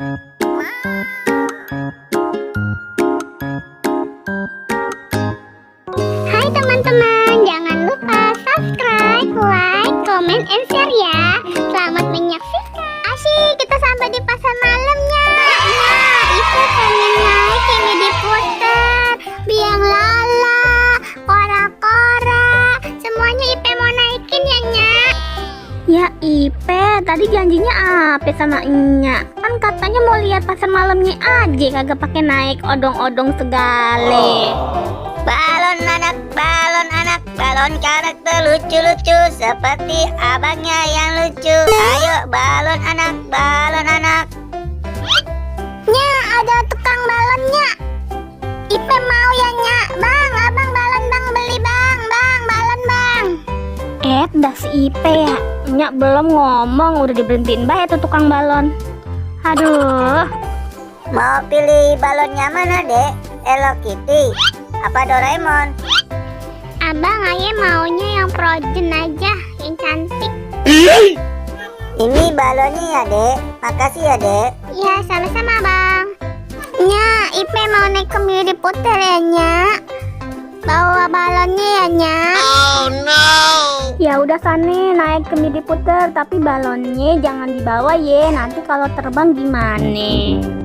Hai teman-teman, jangan lupa subscribe, like, comment, and share ya. Selamat menyaksikan. Asyik, kita sampai di pasar malamnya. Nah, Ipe pengen naik Kimidi Puter, Biang Lala, Kora-Kora, semuanya Ipe mau naikin ya, Nyak. Ya Ipe, tadi janjinya apa sama Nya? Kan katanya mau lihat pasar malamnya aja, kagak pakai naik odong-odong segale. Balon anak, balon karakter lucu-lucu seperti abangnya yang lucu. Ayo balon anak, balon anak. Nya, ada tukang balonnya. Ipe mau ya, Nyak. Bang, abang balon bang, beli bang, balon bang. Dah si Ipe ya, Nya belum ngomong udah diberhentiin bae tuh tukang balon. Aduh, Mau pilih balonnya mana, Dek? Hello Kitty apa Doraemon? Abang, Aye maunya yang Frozen aja, yang cantik. Ini balonnya ya, Dek. Makasih ya, Dek. Ya, sama-sama bang. Nya, Ipe mau naik ke Kimidi Puter ya, Nyak. Bawa balonnya ya, Nyak. ya udah Sane naik ke Kimidi Puter, tapi balonnya jangan dibawa ye, nanti kalau terbang gimana?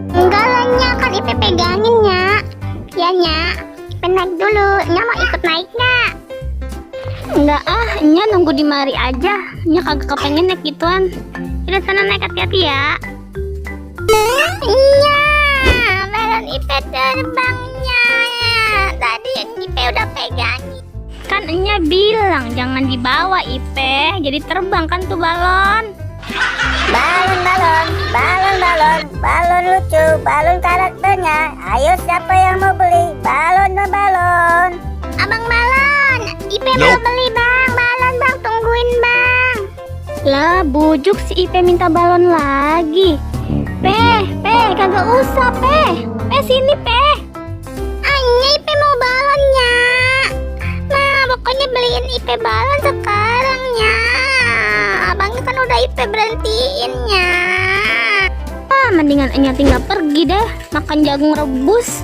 Enggak lah, Nyak, kan Ipe pegangin, Nyak. Ya, Nyak, Ipe naik dulu. Nyak mau ikut naik nggak? Enggak ah, Nya nunggu di mari aja, Nya kagak kepengen naik gituan. Udah sana naik, hati-hati ya. Iya, balon Ipe terbangnya. Tadi Ipe udah pegangin. Kan Nya bilang jangan dibawa Ipe, jadi terbang kan tuh balon. Balon lucu, balon karakternya. Ayo siapa yang mau beli? Balon. Abang balon, Ipe mau beli bang, balon bang, tungguin bang. Lah bujuk si Ipe minta balon lagi. Kagak usah sini Anya Ipe mau balonnya. Nah, pokoknya beliin Ipe balon sekarang ya. Abangnya kan udah Ipe berhentiinnya. Mendingan Nya tinggal pergi deh, makan jagung rebus.